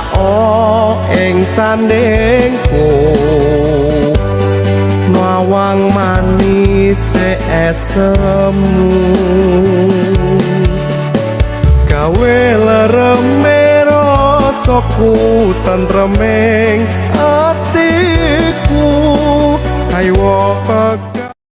Nempelao ing sandingku, nawang manis esemu, gawe lereme rasaku, tentreming atiku. Ayo.